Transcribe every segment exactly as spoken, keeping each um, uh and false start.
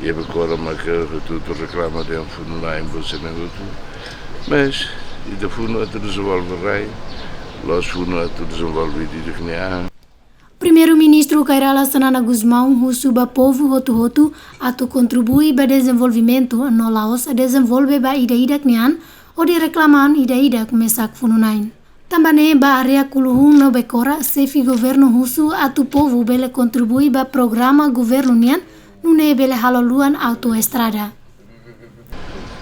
Iha Becora maka hotu-hotu reklama dehan funu na'in, bosena hotu. Mas ita funu atu dezenvolve rai, la'ós funu atu dezenvolve ida-idak nia an. Primeiru-Ministru Kay Rala Xanana Gusmão husu ba povu hotu-hotu atu kontribui ba dezenvolvimentu no la'ós dezenvolve ba ida-idak nia an, hodi reklama an ida-idak mesak funu na'in. Tanba ne'e ba área Kuluhun no Becora, xefe governu husu atu povu bele kontribui ba programa governu nian, nune'e bele halo luan autoestrada.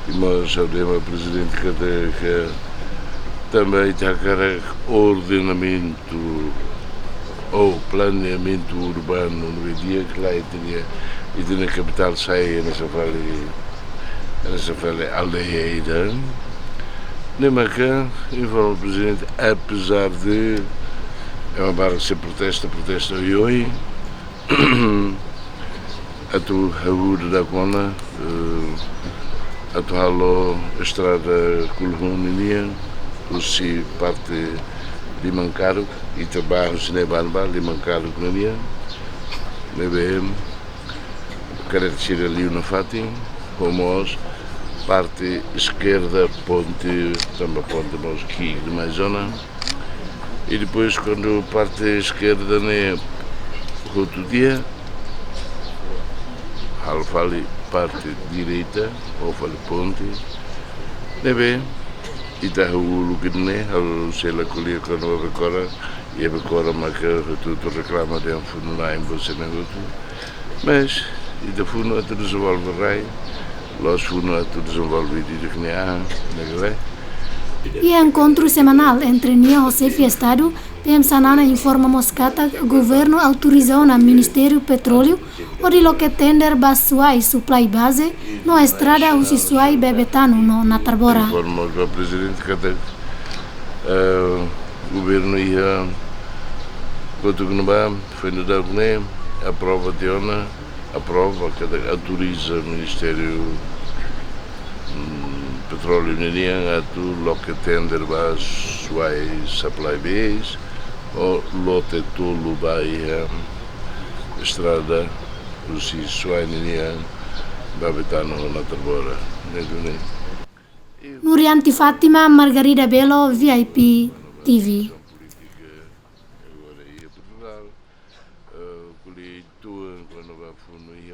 I mós ha'u dehan ba prezidente katak tanba ita hakarak ordenamentu ou planeamentu urbanu ne'ebé di'ak, klaru, ita-nia, ita-nia kapitál sai hanesan fali, hanesan fali aldeia ida. Ne'e maka informa prezidente, apezar de ema barak sei protesta, protesta oioin, atu hahú daudauk ona, eh, atu halo estrada Kuluhun ninian, husi parte Limankaruk, ita bá husi ne'ebá ba Limankaruk ninian, ne'ebé karreta sira liu nafatin, ho mós parte eskerda ponte, tanba ponte mós ki'ik demais ona. I depois, kuandu parte eskerda ne'e hotu tiha, halo fali parte direita, halo fali ponte. Ne'ebé ita hahú uluk ida-ne'e, halo sei la ko'alia kona-ba Becora, iha Becora maka hotu-hotu reklama dehan funu na'in, bosena hotu. Mas ita funu atu dezenvolve rai, la'ós funu atu dezenvolve ida-idak nia an, ne'e ka lae? Iha enkontru semanál entre nia ho xefe Estadu, P M Xanana informa mós katak governu autoriza ona Ministériu Petróleu hodi loke tender ba Suai supply base no estrada husi Suai ba Betano no Natarbora. Informa ba prezidente katak, eh, governu iha kotuk ne'ebá, foin daudauk ne'e aprova tiha ona, aprova, katak autoriza Ministériu, mm, Petróleu ninian atu loke tender ba Suai supply base, ho lote tolu ba iha estrada husi Suai ninian ba Betano ho Natarbora. Ne'e duni. Nurianti Fátima, Margarida Belo, V I P T V.